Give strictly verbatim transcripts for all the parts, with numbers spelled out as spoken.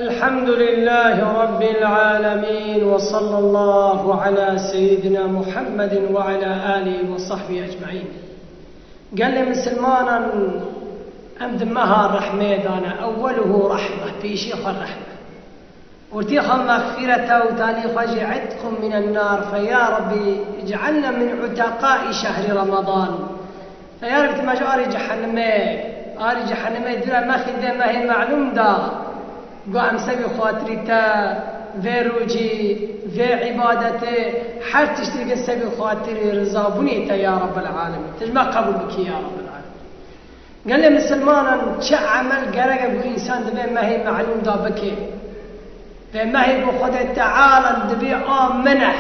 الحمد لله رب العالمين، وصلى الله على سيدنا محمد وعلى آله وصحبه أجمعين. Gelê misilmanan, em di meha rehmê de ne, ewweluhu rehme, pêşî xwe rehme. Ortê xwe mexfîrete û talî xwe jî itqun minen nar. Fe ya Rabbî, ic'alna min uteqaî şehri Ramadan. Fe ya Rabbî, tu me ji arê cehenimê, arê cehenimê dûre mexî vê mehê melûm de. Ku em sebî xatirî te, vê rojî, vê îbadetê, her tiştî ke sebî xatirî rizabûnê te ya Rabbel Alemîn. Tu ji me qebûl bikî ya Rabbel Alemîn. Gelê misilmanan, çi emel gerek e ku însan di vê mehê melûm de bike? Vê mehê ku Xwedê Teala dibê a min e,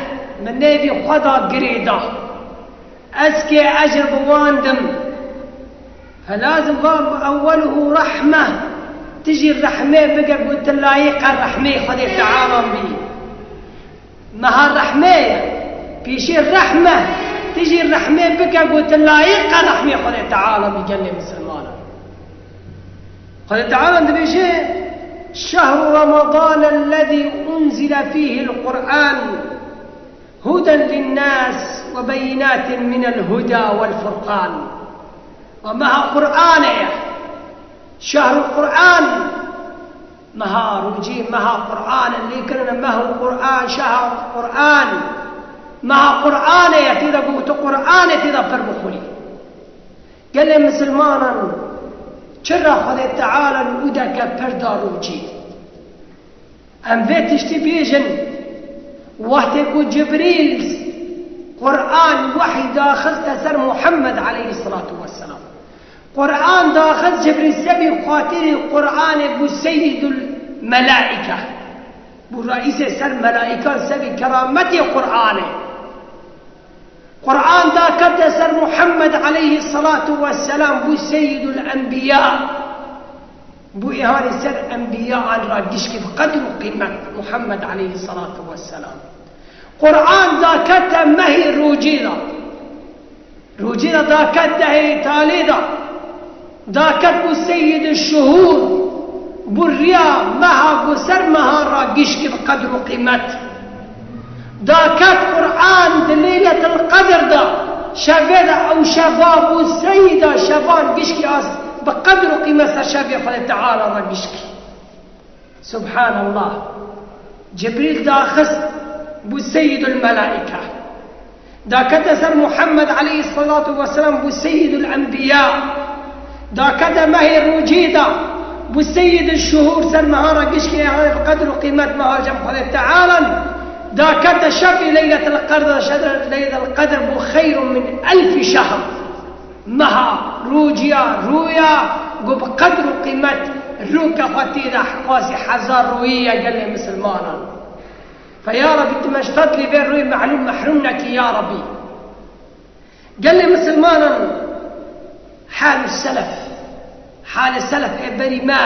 min nêvî xwe da girê da. Ez kê ecr bi wan dim. Fe lazim va ewweluhu rehme. Tu jî rehmê bike ku tu layîqe rehmê Xwedê Teala bî. Meha rehmê ye. Pîşê rehme. Tu jî rehmê bike ku tu layîqe rehmê Xwedê Teala bî, gelê misilmanan. Xwedê Teala dibêje: "Şehru Ramadan ellezî unzile fîhil Qur'an huden linnâs ve beyinatin minel huda vel furqan." Ve meha Qur'anê ye. Şehrul Qur'an. Meha rûcî, meha Qur'an, lê kirine mehul Qur'an, şehar Qur'an. Meha Qur'anê ye, tê de ku tu Qur'anê tê de pir bixwînî. Gelê misilmanan, çira Xwedê Teala li wî deke pir da rûcî? Em vê tiştî bêjin, wextê ku Cibrîl Qur'an, wehy daxiste ser Muhammed aleyhisselatu vesselam. Qur'an daxist, Cibrîl sebî xatirî Qur'anê bû seyîdul melaîke. Bû reîsê ser melaîkan, sebî kerametê Qur'anê. Qur'an dakete ser Muhammed aleyhisselatu vesselam, bû seyîdul enbîya. Bû îhanî ser enbîyaan ra gişkî bi qedr û qîmet Muhammed aleyhisselatu vesselam. Qur'an dakete mehê rûcî de. Rûcî de daket dehê talê de. Daket bû seyîd şuhûr. Bû riya meha ku ser meha ra gişkî bi qedr û qîmet. Daket Qur'an di Leyletil Qedr de. Şevê de ew şeva bû seyîda şevan gişkî az bi qedr û qîmet ser şevê Xwedê Teala ra gişkî. Subhanallah. Cibrîl daxist bû seyîdul melaîke. Dakete ser Muhammed aleyhisselatu vesselam bû seyîdul enbîya. Dakete mehê rûcî de bû seyîdul şuhûr ser meha ra gişkê, yanî bi qedr û qîmet meha cem Xwedê Teala. Dakete şevê Leyletil Qedr, şevê Leyletil Qedr bû xeyrun min elfî şehr. Meha, rûciya, rûya ku bi qedr û qîmet rûke xwe tê de qasî hezar rûyî ye gelê misilmanan. Fe ya Rebî, tu me ji fedlê vê rûyê melûm mehrûm nekî ya Rebî. Gelê misilmanan, hal û selef, halê selef ê berî me,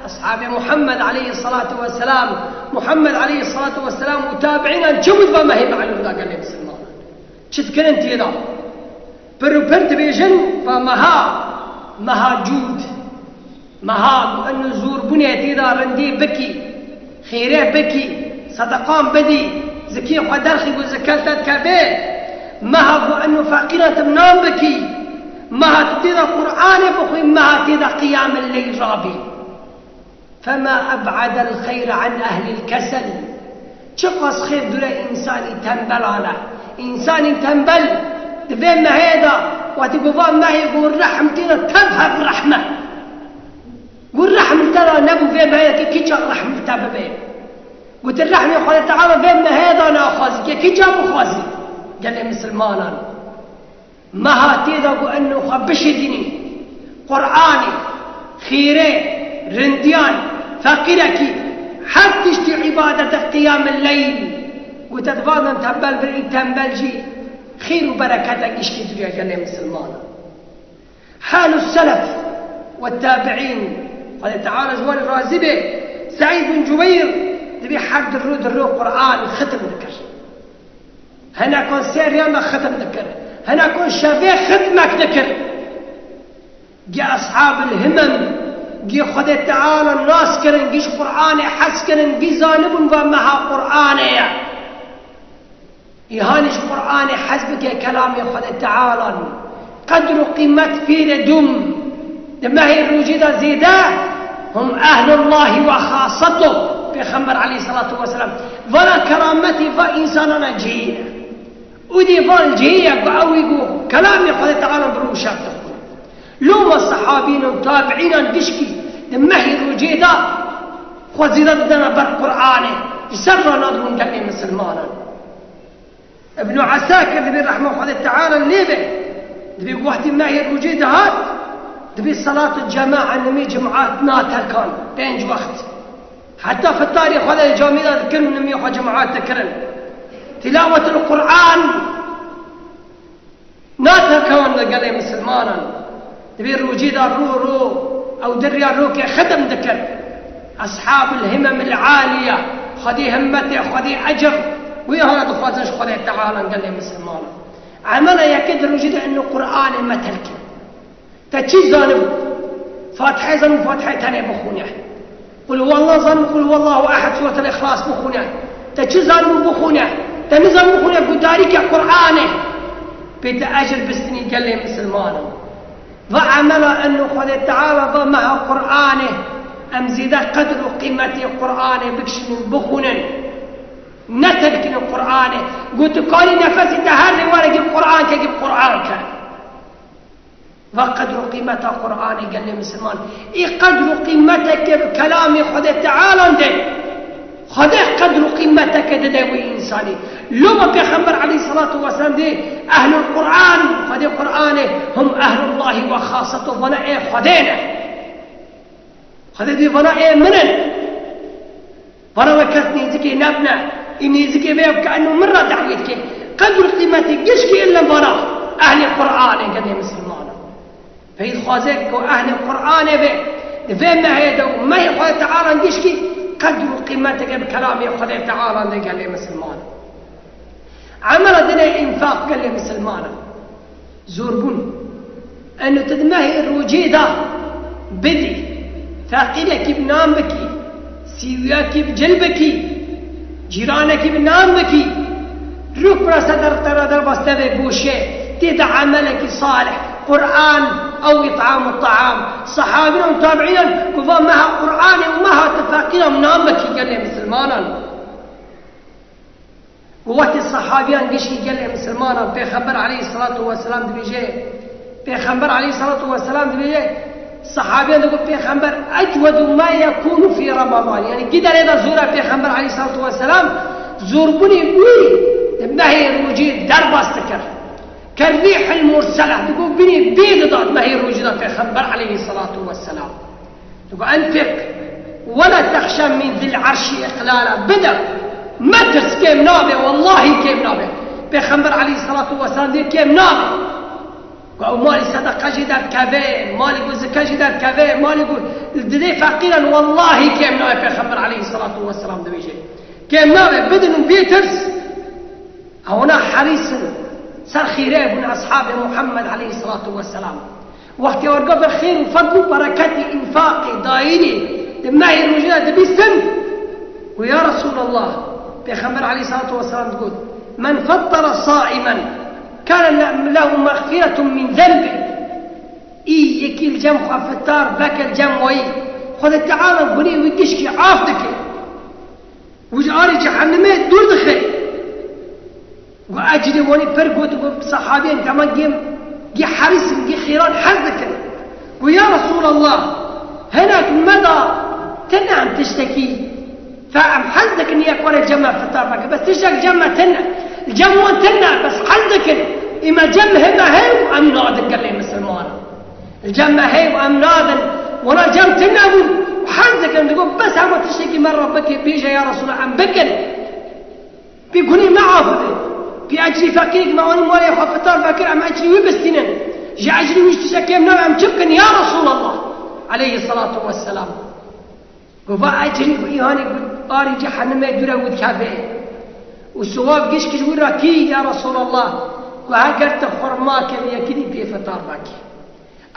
eshabê Muhammed aleyhisselatu vesselam, Muhammed aleyhisselatu vesselam û tabiînan çi bû di va mehê melûm da gelê misilmanan? Çi dikirin tê de? Pir û pir dibêjin, va meha, meha cûd, meha ku eno zûrbûnê tê de rindî bikî, xêrê bikî, sedeqan bidî, zikê xwe derxî ku zikel te dikeve, meha ku eno feqîra tu nan bikî, meha tu tê de Qur'anê bixwî, meha tê de qiyamil leyl rabî. فما أبعد الخير عن أهل الكسل. Çiqas xêr dûre însanî tembelan e. Însanî tembel di vê mehê de, wextî ku va mehê ku rehm tê de tev hev rehm e. Ku rehm li te de nebû vê mehê de, kî çax rehm li te bibe? Ku tu rehmê Xwedê Teala vê mehê de naxwazî, kî çax bixwazî? Gelê misilmanan. Meha tê de ku eno xwe bişidînî, Qur'anê, xêrê, rindiyan, feqîrekî, her tiştî îbadete qiyamil leyl. Ku te divanan tembel bir î tembel jî xêr û berekete gişkî dûya gelê misilmanan. Halû selef ve tabiîn. Xwedê Teala ji wan razî be. Seîd bin Cubeyr dibê her di rû di rû Qur'an xitim dikir. Hinekon sê riyan de xitim dikir. Hinekon şevê xitmek dikir. Ge eshabul himem, Gî Xwedê Teala nas kirin, gî ji Qur'anê hez kirin, gî zanibûn va meha Qur'anê ye. Îhanî ji Qur'anê hez bike, kelamê Xwedê Teala, qedr û qîmet pî re dûm. Di mehê rûcê de zêde, hum ehlullahi ve xasetuh. Pêxember aleyhissalatu vesselam vana kerametî va însanana cihî ne. Û dî van cihî ye ku ew ê ku kelamê Xwedê Teala bi rûşa dixwîne. Loma sehabîn û tabiînan gişkî di mehê rûcê de xwe zêde didana ber Qur'anê, ji ser re nadibûn gelê misilmanan. Ibn Esakir dibê rehma Xwedê Teala lê be, dibê ku wextî mehê rûcê dihat, dibê selatul cema'a nimî cemaat naterkan, pênc wext. Heta fitarê xwe de camî de dikirin û nimî xwe cemaat dikirin. Tilawetul Qur'an naterkan li gelê misilmanan. Dibê rûcê de rû rû ew di riya rokê xetim dikir. Eshabul himemil aliye, xwedî himmetê, xwedî ecr, wî hana dixwazin ji Xwedê Teala gelê misilmanan. Emela yekê di rûcê de inu Qur'anê me terkî. Te çi zanibû? Fatihê zanibû, Fatihê tenê bixwîne. Qul huwallah zanibû, Qul huwallahu ehad, Suretul Îxlas bixwîne. Te çi zanibû bixwîne? Te nizanibû bixwîne, gudarîke Qur'anê. Pê te ecr bistinî gelê misilmanan. Va emela inu Xwedê Teala va meha Qur'anê. Em zêde qedr û qîmetê Qur'anê bikişînin, bixwînin. Neterkînin Qur'anê. Gotikarî nefesî te her rê were gî Qur'an ke, gî Qur'an ke. Va qedr û qîmeta Qur'anê gelê misilman. Ê qedr û qîmeteke bi kelamê Xwedê Teala de. Xwedê qedr û qîmeteke dide wî însanî. Loma Pêxember aleyhissalatu vesselam dê ehlul Qur'an, Xwedê Qur'anê, hum ehlullahi ve xasetuh, vana ê Xwedê ne. Xwedê dê vana ê min in. Vana we kes nêzikê nebne. Ê nêzikê vê ev ke eno min re dawî dike. Qedr û qîmetê gişkî ilin vana ehlê Qur'anê gelê misilmanan. Pey dixwaze ku ehlê Qur'anê be, di vê mehê de û mehê Xwedê Teala gişkî qedr û qîmeteke bi kelamê Xwedê Teala de gelê misilmanan. Emela dinê înfaq gelê misilmanan. Zorbûn. Eno tu di mehê rocê de bidî, feqîrekî bi nan bikî, sîwiyekî bi cil bikî, cîranekî bi nan bikî, rûk bi rasa der te re derbas tevê goşê, tê de emelekî salih, Qur'an ew ît'amu ta'am. Sehabînan û tabiînan ku va meha Qur'anê û meha tu feqîran bi nan bikî gelê misilmanan. Û wextê sehabîyan gişkî gelê misilmanan, Pêxember aleyhissalatu vesselam dibêje, Pêxember aleyhissalatu vesselam dibêje, sehabîyan digot, Pêxember ecwedu ma yekûnu fî Ramadan. Yanî gî derê de zor e Pêxember aleyhissalatu vesselam zorbûnê wî di mehê rocê derbas dikir. Kerrîhil mursele, digot binê bê didat mehê rocê de Pêxember aleyhissalatu vesselam. Digo, enfiq, wela texşe min zil arşî iqlala. Bide, metirs, kêm nabe, wellahî kêm nabe. Pêxember aleyhissalatu vesselam dê kêm nabe. Ku ew malî sedeqe jî derdikeve, malî ku zike jî derdikeve, malî ku didê feqîran, wellahî kêm nabe, Pêxember aleyhissalatu vesselam dibêje. Kêm nabe, bidin û bê tirs. Ewna herîs in ser xîrê bûn eshabê Muhammed aleyhissalatu vesselam. Wextê werga bi xêr û fedl û bereketî, înfaqê, dayînê di mehê rojê de dibîstin. Û ya Resûlallah, Pêxember aleyhissalatu vesselam digot, "Men fettara saimen, kane lehu mexfiretun min zenbi." Î yekî li cem xwe fitar veke li cem wayî, Xwedê Teala gunê wî gişkî af dike. Û ji arê cehennemê dûr dixe. Û ecrê wanî pir got, got, sahabiyên dema gêm, gê herîs in, gê xêran hez dikin. Got, ya Resûlallah, hinek me da tune em tiştekî, fe em hez dikin yek were cem me fitar veke. Bes tiştek cem me tune. Cem wan tune, bes hez dikin. Î me cem hê me hê û em nadin gelê misilmanan. Li cem me hey û em nadin, wela cem tune bûn. Hez dikin, digot, bes hema tiştekî me re bike, bêje ya Resûla, em bikin. Pê gunê me af bide. Pê ecrî feqîrek me anî malê xwe fitar vekir, em ecrî wî bistînin. Ji ecrî wî ji tiştek kêm nabe, em çi bikin ya Resûlallah? Aleyhissalatu vesselam. Got, va ecrî ku îhanî ku arî cehennemê dûre û dikeve. Û siwab gişk ji wî re kî ya Resûlallah? Got, heger tu xurma kevî yekî dî pê fitar vekî.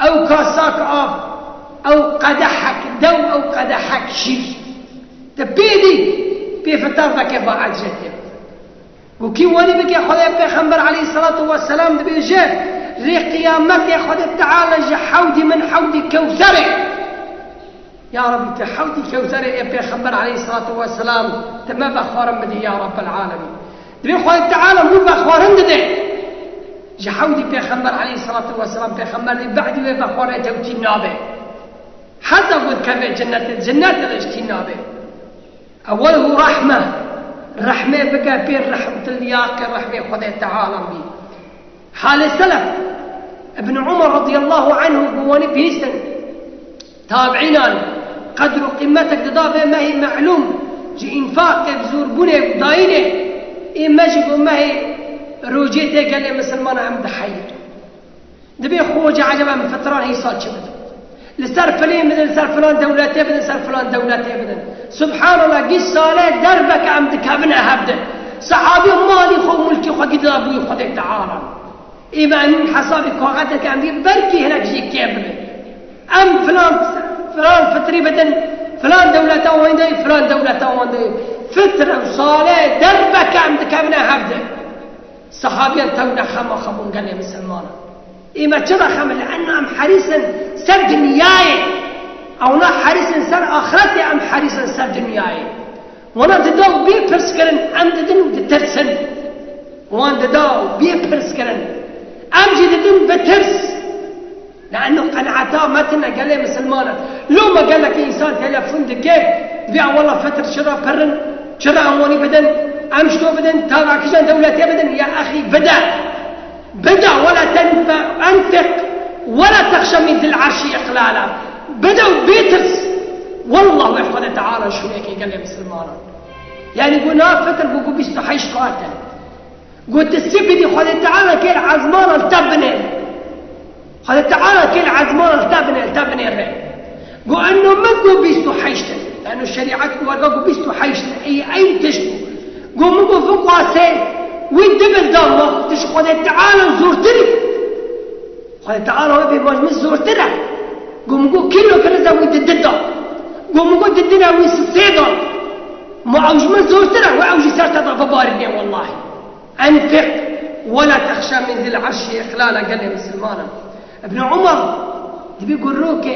Ew kasak av, Ew qedehek dew, ew qedehek şîr. Te pê dî, pê fitar veke ba ecretê. Û kî wanî bike Xwedê Pêxember aleyhisselatu vesselam dibêje, rê qiyametê Xwedê Teala ji hewdî min hewdî Kewserê. Ya Rebî, tu hewdî Kewserê ê Pêxember aleyhisselatu vesselam, tu me vexwarin bidî ya Rabbel alemîn. Dibê Xwedê Teala wî vexwarin dide. Ji hewdî Pêxember aleyhisselatu vesselam, Pêxember dê be'dî wê vexwarê tewtî nabe. Heta ku dikeve cennetê, cennetê de ji tî nabe. Ewwel û rehme, rehmê bike pê rehmtiliyaqê rehmê Xwedê Teala bî. Halê selef, Ibn Umar radiyallahu anhu bi wanî bihîstin, tabiînan qedr û qîmetek dida vê mehê melûm, ji înfaqê, bi zûrbûnê û dayînê, ê me jî ku mehê rojê tê gelê misilmana em diheyî. Dibê xwe, ca eceba em fitran hîsal çi bidin? Li ser filê bidin, li ser filan dewletê bidin, ser filan dewletê bidin. Subhanallah, giş sale derbeke em dikevine hevdin. Sehabî malî xwe, mulkî xwe gidida bûyî Xwedê Teala. Ê me em hesabî kaxeteke em dî belkî hinek jî kêm bibe. Em filan, filan fitrî bidin, filan dewleta wan de, filan dewleta wan de. Fitre û sale derbeke em dikevine hevdin. Sehabiyan tewne xema xwe bûn gelê misilmanan. Ê me çi re xem in? Li enna em herîs in ser dinyayê. Ewna herîs in ser axretê, em herîs in ser dinyayê. Wana dida û bê pirs kirin, em didin û ditirsin. Wan dida û bê pirs kirin, em jî didin bi tirs. Le'enno qenaeta me tune gelê misilmanan. Loma gelekî însan telefon dike, dibê, "Wela fitr çira pir in, çira em wanî bidin, em ji to bidin, tava kîjan dewletê bidin?" Ya exî, bide. Bide, wela tenfe-, enfiq, wela texşe min zil arşî iqlala. Bide û bê tirs. Wallah wê Xwedê Teala şûnekê gelê misilmanan. Yanî got na fitr, got, got bîst û heşt kat e. Got, tu sibî dî Xwedê Teala kêl ezmanan te binêre. Xwedê Teala kêl ezmanan te binê-, te binêre. Got, enno min got bîst û heşt in. Enno şerîet û werga got bîst û heşt in. Ey, ey tişt bû. Got, min got, vin qasê wî du bil da ma, tu ji Xwedê Teala zortir î. Xwedê Teala wê bê ma ji min zortir e. Got, min got, kîlo kirize wî di du da. Got, min got, di du ne wî sê da. Ma ew ji min zortir e, wê ew jî ser te de bibarînê wellahî. Enfiq, wela texşe min zil arşî iqlala gelê misilmanan. Ibn Umar, dibê ku rokê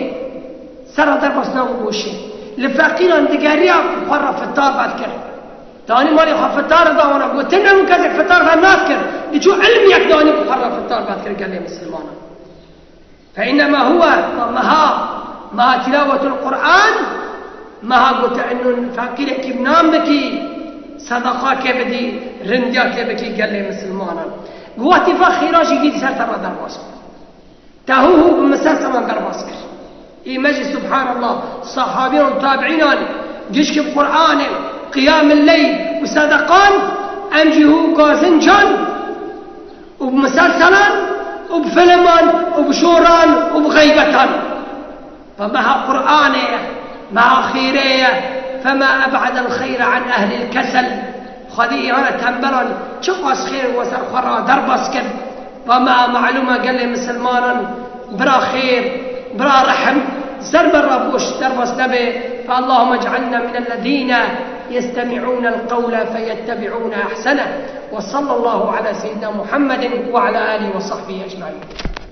ser re derbas nabû goşê. Li feqîran digeriya ku xwe re fitar vedikir. Danî malê xwe fitar da wana. Got, tune min kesek fitar ve nadikir. Diçû ilmiyek danî ku xwe re fitar vedikir gelê misilmanan. فإنما هو، meha, meha tilawetul Qur'an, meha gote ennon feqîrekî bi nan bikî, sedaqakê bidî, rindiyakê bikî gelê misilmanan. Got, wextî va xêra jî dî ser te re derbas bû. Te hû hû bi miselselan derbas kir. Ê me jî subhanallah, sehabiyan û tabiînan, gişk bi Qur'anê, qiyamil leyl û sedeqan, em jî hû gazincan, û bi miselselan û bi filman û bi şoran û bi xeybetan. Ve meha Qur'anê ye, meha xêrê ye. Fema eb'adel xeyre an ehlil kesel. Xwedî îhana tembelan çiqas xêr we ser xwe re derbas kir. Ve meha melûma gelê misilmanan bira xêr, bira rehim, ser me re boş derbas nebe. Fe Allahümme ec'alna minellezîne yestemi'ûnel qewle feyettebi'ûne ehsene. Ve sallallahu ala seyyidina Muhammedin ve ala alihi ve sahbihi ecmaîn.